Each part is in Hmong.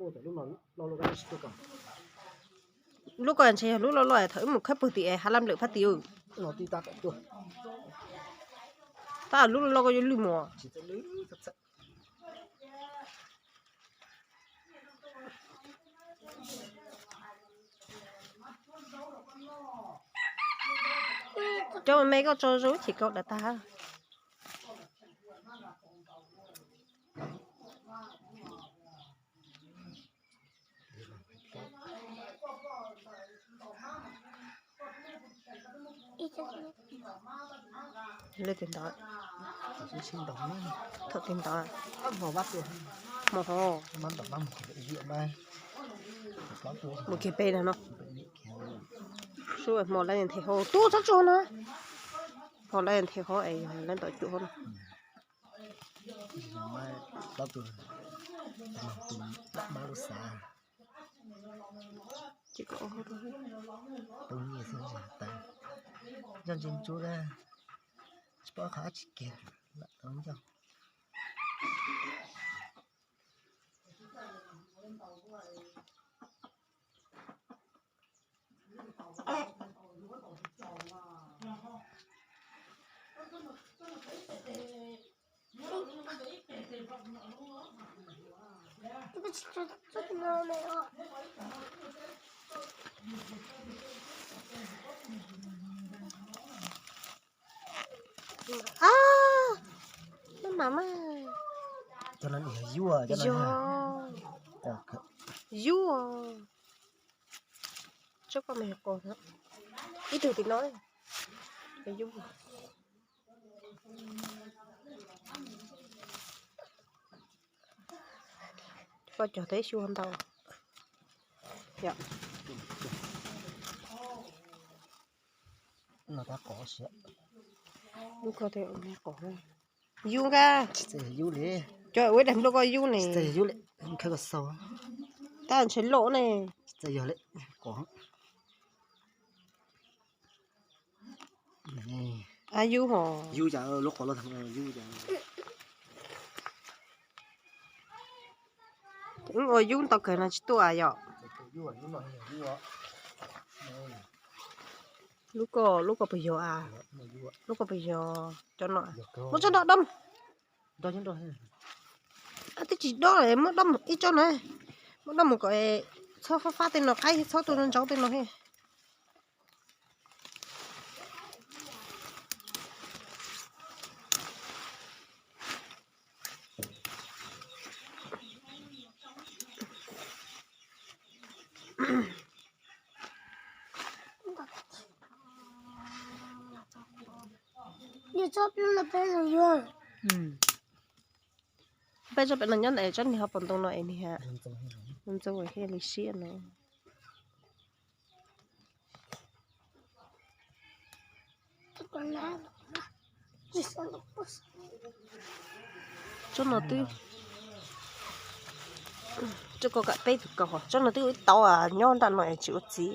Lub ko ntshe yog lub loj loj thaum wb mus khawb pug tim hav laj lwm phab tim. Tab lub loj loj ko yuav lwj mus. Cov me koj tso zoo ces koj dam tag. Leej twg ntawd? Thaum twg ntawd? Hmo hov. Mus kiag peb no no. Sub hmo lawv nthe hov tub txhob tsuag na. Hmo lawv nthe hov es yog lawv ntawm cuj hov no. Tsis paub qhov tsis kiag lam tau ncauj. Cov no yog yub, yub. Tsob ko me qos, ib tug tim no, yub. Koj cog teb xyuas ntau. Lub ko, yub nka. Cov ua daim nplooj ko yub ne. Tab ntshe loj ne. A yub hos. Ua yub ntau kawg no tsis tuaj yom. Lub ko, lub ko puas yog a? Lub ko puas yog cov no? Muab tsob no dob. Twb tsis dob, muab dob mus ib tsob no, muab dob mus kom txhob fab fab tej no qaib, txhob tuaj ntsaub tej no. Peb tsob pem no nyob ntawm tsob niag hauv paus ntoo no es niag ntxoov thiaj li siab no. Tsob no twb, tsob ko kam peb tus kaus, tsob no twb ua ib tauv nyob nram no es tsis ua txiv.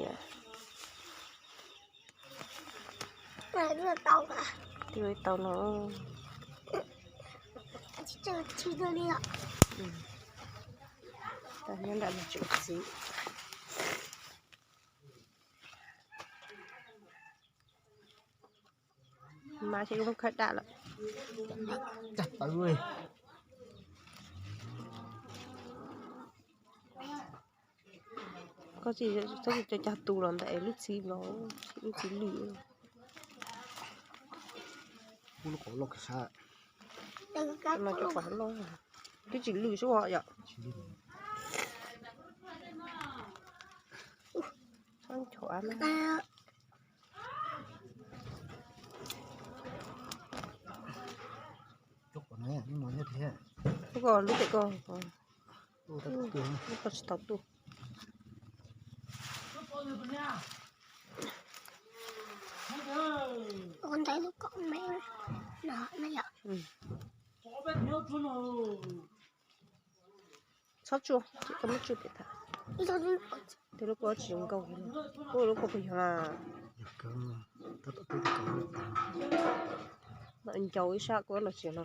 Twb ua ib tauv no. Nyob nram no tsis ua txiv. Mas ces lub khawb daj lawm. Koj tsis txhob cog cag tus los ntawm lub txiv los, lub txiv lwj. Twb tsis lwj xwb yom. Txhob nchov na. Lub ko, lub pem ko, lub ko tsis tau tuaj. Txhob tsuag, koj muab tsuag pem tag. Tej lub ko tsis zoo nkauj li. Kuv lub ko puas yog na? Ncau ib sab kuv los tsev no.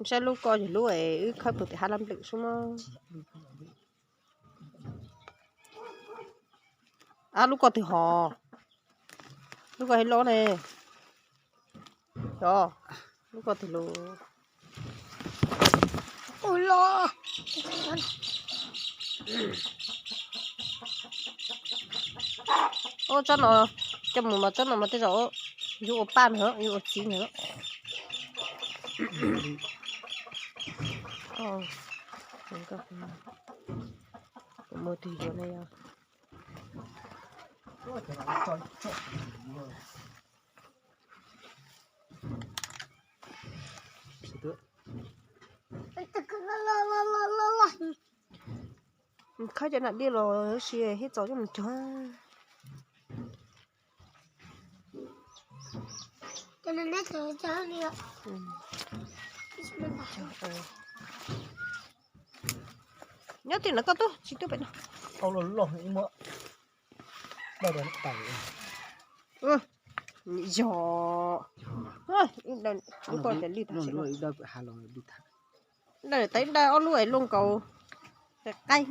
Saib lub ko yog lub es wb khawb pem hav laj nplwm sub mog. Ab, lub ko twg hos? Lub ko hais loj ne. Os, lub ko twg los? Ua tsob no, coj mus mas tsob no mas tej zaum yuav ua paj ntag, yuav ua txiv ntag. Kuv muag twg yuav ne yog. Khawb cov nam diaj los sis hib txos coj mus cog. Nyob tim no koj tuaj, tsis tuaj pem no. Yog, lub ko ces li tag. Daws, tais daws ob lub es luaj nkaus qaib.